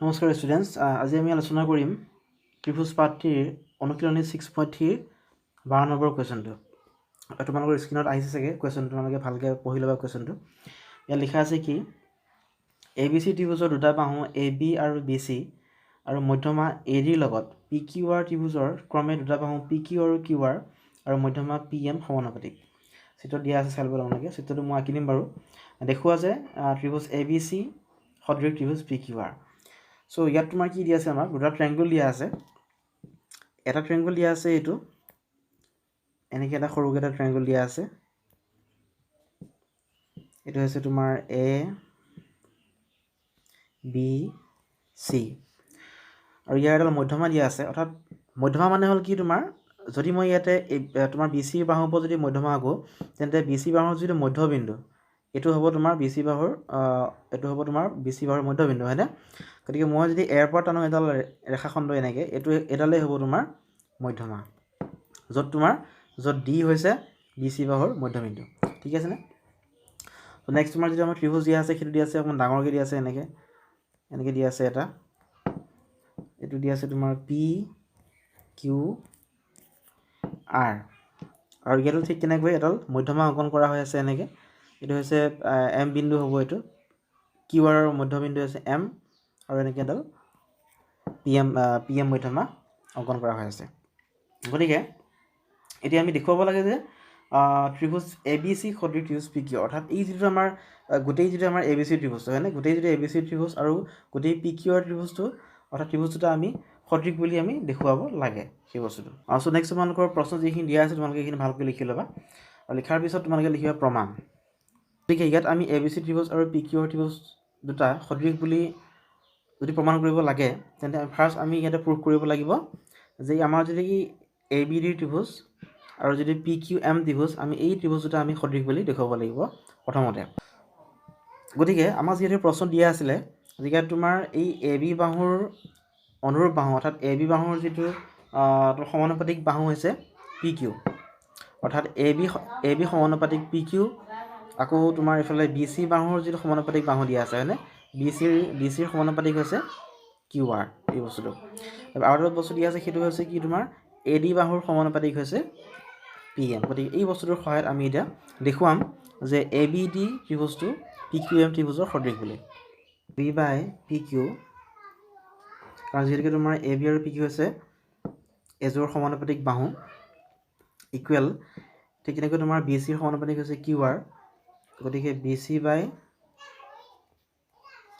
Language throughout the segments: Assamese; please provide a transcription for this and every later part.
নমস্কাৰ ষ্টুডেণ্টছ, আজি আমি আলোচনা কৰিম ত্ৰিভুজ পাঠটিৰ অনুশীলনী 6.3ৰ 12 নম্বৰ কুৱেশ্যনটো। তোমালোকৰ স্ক্ৰীণত আহিছে চাগে কুৱেশ্যনটো। তোমালোকে ভালকৈ পঢ়ি ল'বা কুৱেশ্যনটো। ইয়াত লিখা আছে কি, এ বি চি ত্ৰিভুজৰ দুটা বাহু এ বি আৰু বি চি আৰু মধ্যমা এ ডিৰ লগত পি কিউ আৰ ত্ৰিভুজৰ ক্ৰমে দুটা বাহু পি কিউ আৰু কিউ আৰ আৰু মধ্যমা পি এম সমানুপাতিক। চিত্ৰত দিয়া আছে, চাই ল'ব তোমালোকে। চিত্ৰটো মই আঁকি দিম বাৰু। দেখুওৱা যে ত্ৰিভুজ এ বি চি সদৃশ ত্ৰিভুজ পি কিউ আৰ। চ' ইয়াত তোমাৰ কি দিয়া আছে? আমাক দুটা ট্ৰেংগুল দিয়া আছে। এটা ট্ৰেংগুল দিয়া আছে এইটো, এনেকৈ এটা সৰুকৈ এটা ট্ৰেংগুল দিয়া আছে। এইটো হৈছে তোমাৰ এ বি চি আৰু ইয়াৰ এডাল মধ্যমা দিয়া আছে। অৰ্থাৎ মধ্যমা মানে হ'ল কি তোমাৰ, যদি মই ইয়াতে এই তোমাৰ বি চিৰ বাহুৰ ওপৰত যদি মধ্যমা আঁকো, তেন্তে বি চি বাহুৰ যিটো মধ্যবিন্দু, এইটো হ'ব তোমাৰ বি চি বাহুৰ, এইটো হ'ব তোমাৰ বি চি বাহুৰ মধ্যবিন্দু, হয়নে? গতিকে মই যদি এৰ পৰা টানো এডাল ৰেখাখণ্ড এনেকৈ, এইটো এডালেই হ'ব তোমাৰ মধ্যমা, য'ত ডি হৈছে বি চি বাহুৰ মধ্যবিন্দু। ঠিক আছেনে? ত' নেক্সট তোমাৰ যিটো আমাৰ ত্ৰিভুজ দিয়া আছে, সেইটো দিয়া আছে অকণমান ডাঙৰকৈ দিয়া আছে, এনেকৈ এনেকৈ দিয়া আছে এটা। এইটো দিয়া আছে তোমাৰ পি কিউ আৰ আৰু ইয়াতো ঠিক তেনেকৈ এডাল মধ্যমা অংকন কৰা হৈ আছে এনেকৈ। এইটো হৈছে এম বিন্দু হ'ব। এইটো কিউ আৰৰ মধ্যবিন্দু হৈছে এম আৰু এনেকৈ এডাল পি এম মধ্যমা অংকন কৰা হৈ আছে। গতিকে এতিয়া আমি দেখুৱাব লাগে যে ত্ৰিভুজ এ বি চি সদৃশ ত্ৰিভুজ পি কিউ। অৰ্থাৎ এই যিটো আমাৰ গোটেই যিটো আমাৰ এ বি চি ত্ৰিভুজটো, হয়নে? গোটেই যিটো এ বি চি ত্ৰিভুজ আৰু গোটেই পি কিউ আৰ ত্ৰিভুজটো, অৰ্থাৎ ত্ৰিভুজ দুটা আমি সদৃশ বুলি আমি দেখুৱাব লাগে সেই বস্তুটো। চ' নেক্সট তোমালোকৰ প্ৰশ্ন যিখিনি দিয়া আছে, তোমালোকে এইখিনি ভালকৈ লিখি ল'বা আৰু লিখাৰ পিছত তোমালোকে লিখিবা প্ৰমাণ। গতিকে ইয়াত আমি এ বি চি ত্ৰিভুজ আৰু পি কিউ আৰ ত্ৰিভুজ দুটা সদৃশ বুলি যদি প্ৰমাণ কৰিব লাগে, তেন্তে ফাৰ্ষ্ট আমি ইয়াতে প্ৰুভ কৰিব লাগিব যে আমাৰ যদি এ বি ডি ত্ৰিভুজ আৰু যদি পি কিউ এম ত্ৰিভুজ, আমি এই ত্ৰিভুজ দুটা আমি সদৃশ বুলি দেখুৱাব লাগিব প্ৰথমতে। গতিকে আমাক যিহেতু প্ৰশ্ন দিয়া আছিলে, গতিকে তোমাৰ এই এ বি বাহুৰ অনুৰূপ বাহু, অৰ্থাৎ এ বি বাহুৰ যিটো সমানুপাতিক বাহু হৈছে পি কিউ, অৰ্থাৎ এ বি সমানুপাতিক পি কিউ। আকৌ তোমাৰ এইফালে বি চি বাহুৰ যিটো সমানুপাতিক বাহু দিয়া আছে, হয়নে? বি চিৰ সমানুপাতিক হৈছে কিউ আৰ এই বস্তুটো। আৰু এটা বস্তু দিয়া আছে, সেইটো হৈছে কি, তোমাৰ এ ডি বাহুৰ সমানুপাতিক হৈছে পি এম। গতিকে এই বস্তুটোৰ সহায়ত আমি এতিয়া দেখুৱাম যে এ বি ডি ত্ৰিভুজটো পি কিউ এম ত্ৰিভুজৰ সদৃশ বুলি। বি বাই পি কিউ, কাৰণ যিহেতুকে তোমাৰ এ বি আৰু পি কিউ হৈছে এযোৰ সমানুপাতিক বাহু, ইকুৱেল ঠিক তেনেকৈ তোমাৰ বি চিৰ সমানুপাতিক হৈছে কিউ আৰ। গতিকে B C by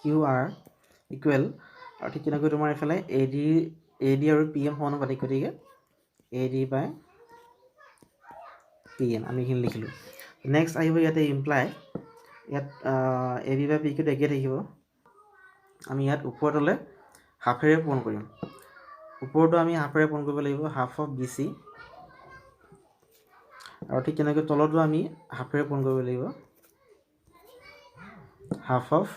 Q R equal আৰু ঠিক তেনেকৈ তোমাৰ এইফালে এ ডি আৰু পি এম সমানুপাতিক, গতিকে A D by P M আমি এইখিনি লিখিলোঁ। নেক্সট আহিব ইয়াতে ইমপ্লাই, ইয়াত এ বি বাই পি কিউটো একেই থাকিব। আমি ইয়াত ওপৰতলে হাফেৰে পূৰণ কৰিম। ওপৰতো আমি হাফেৰে পূৰণ কৰিব লাগিব, হাফ অফ বি চি। আৰু ঠিক তেনেকৈ তলতো আমি হাফেৰে পূৰণ কৰিব লাগিব, half of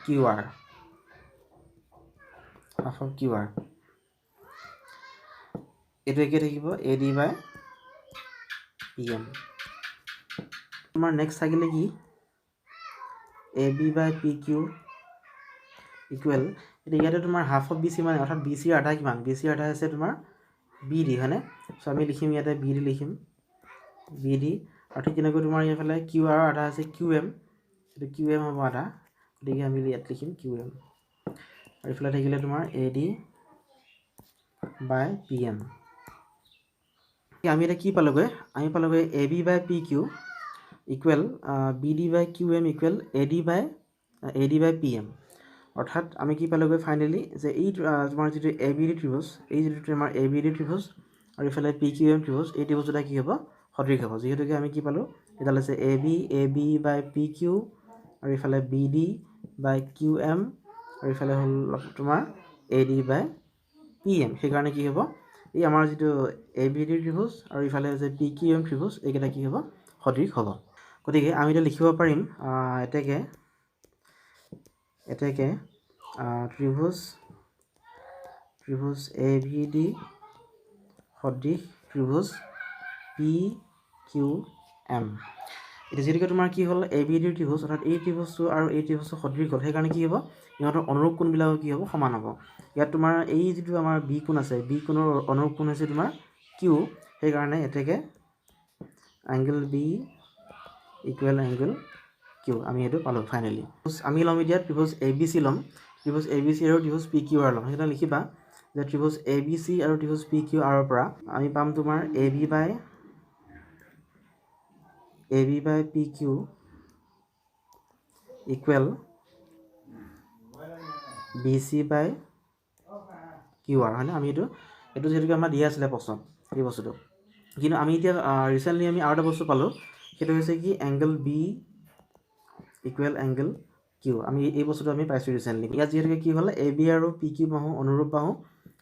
Q R, half of Q R. এইটো একে থাকিব, A D by P M. তোমাৰ নেক্সট থাকিলে কি, A B by P Q equal. এতিয়া ইয়াতে তোমাৰ হাফ অফ বি চি মানে, অৰ্থাৎ বি চিৰ আধা কিমান? বি চিৰ আধা হৈছে তোমাৰ বি ডি, হয়নে? চ' আমি লিখিম ইয়াতে বি ডি লিখিম, বি ডি। আৰু ঠিক তেনেকৈ তোমাৰ এইফালে কিউ আৰৰ আধা আছে কিউ এম, এইটো কিউ এম হ'ব আধা, গতিকে আমি ইয়াত লিখিম কিউ এম। আৰু এইফালে থাকিলে তোমাৰ A D by P M. আমি এতিয়া কি পালোগৈ? আমি পালোগৈ A B by P Q equal B D by Q M equal A D by P M. অৰ্থাৎ আমি কি পালোগৈ ফাইনেলি যে এই তোমাৰ যিটো এ বি ডি ত্ৰিভুজ, এই যিটো তোমাৰ এ বি ডি ত্ৰিভুজ আৰু ইফালে পি কিউ এম ত্ৰিভুজ, এই ত্ৰিভুজ দুটা কি হ'ব? সদৃশ হ'ব। যিহেতুকে আমি কি পালোঁ, এডাল হৈছে A B by P Q আৰু ইফালে B D by Q M আৰু ইফালে হ'ল তোমাৰ A D by P M. সেইকাৰণে কি হ'ব, এই আমাৰ যিটো এ বি ডি ত্ৰিভুজ আৰু ইফালে হৈছে পি কিউ এম ত্ৰিভুজ, এইকেইটা কি হ'ব? সদৃশ হ'ব। গতিকে আমি এতিয়া লিখিব পাৰিম এতেকে ত্ৰিভুজ এ বি ডি সদৃশ ত্ৰিভুজ পি কিউ এম। এতিয়া যিহেতুকে তোমাৰ কি হ'ল, এ বি ডিৰ ত্ৰিভুজ, অৰ্থাৎ এই ত্ৰিভুজটো আৰু এই ত্ৰিভুজটো সদৃশ হ'ল, সেইকাৰণে কি হ'ব? ইহঁতৰ অনুৰূপ কোণবিলাকো কি হ'ব? সমান হ'ব। ইয়াত তোমাৰ এই যিটো আমাৰ বি কোণ আছে, বি কোণৰ অনুৰূপ কোণ হৈছে তোমাৰ কিউ। সেইকাৰণে এতেকে angle B equal angle Q, আমি এইটো পালোঁ ফাইনেলি। আমি ল'ম এতিয়া ত্ৰিভুজ এ বি চি ল'ম, ত্ৰিভুজ এ বি চি আৰু ত্ৰিভুজ পি কিউ আৰ ল'ম। সেইকাৰণে লিখিবা যে ত্ৰিভুজ এ বি চি আৰু ত্ৰিভুজ পি কিউ আৰৰ পৰা আমি পাম তোমাৰ A B by P Q equal B C by Q R, হয়নে? আমি এইটো যিহেতুকে আমাৰ দিয়া আছিলে প্ৰশ্নত এই বস্তুটো, কিন্তু আমি এতিয়া ৰিচেণ্টলি আমি আৰু এটা বস্তু পালোঁ, সেইটো হৈছে কি? Angle B equal angle Q. আমি এই বস্তুটো আমি পাইছোঁ ৰিচেণ্টলি। ইয়াত যিহেতুকে কি হ'ল, এ বি আৰু পি কিউ বাহু অনুৰূপ বাহু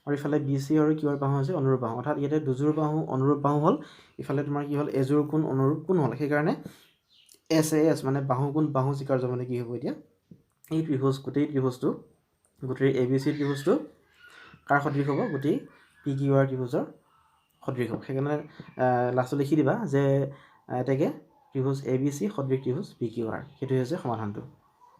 আৰু ইফালে বি চি আৰু কিউ আৰ বাহু হৈছে অনুৰূপ বাহু, অৰ্থাৎ ইয়াতে দুযোৰ বাহু অনুৰূপ বাহু হ'ল, ইফালে তোমাৰ কি হ'ল? এযোৰ কোণ অনুৰূপ কোণ হ'ল। সেইকাৰণে এছ এ এছ মানে বাহু কোণ বাহু স্বীকাৰ্য মানে কি হ'ব এতিয়া? এই ত্ৰিভুজ, গোটেই ত্ৰিভুজটো, গোটেই এ বি চি ত্ৰিভুজটো কাৰ সদৃশ হ'ব? গোটেই পি কিউ আৰ ত্ৰিভুজৰ সদৃশ হ'ব। সেইকাৰণে লাষ্টত লিখি দিবা যে এতেকে ত্ৰিভুজ এ বি চি সদৃশ ত্ৰিভুজ পি কিউ আৰ। সেইটোৱে হৈছে সমাধানটো।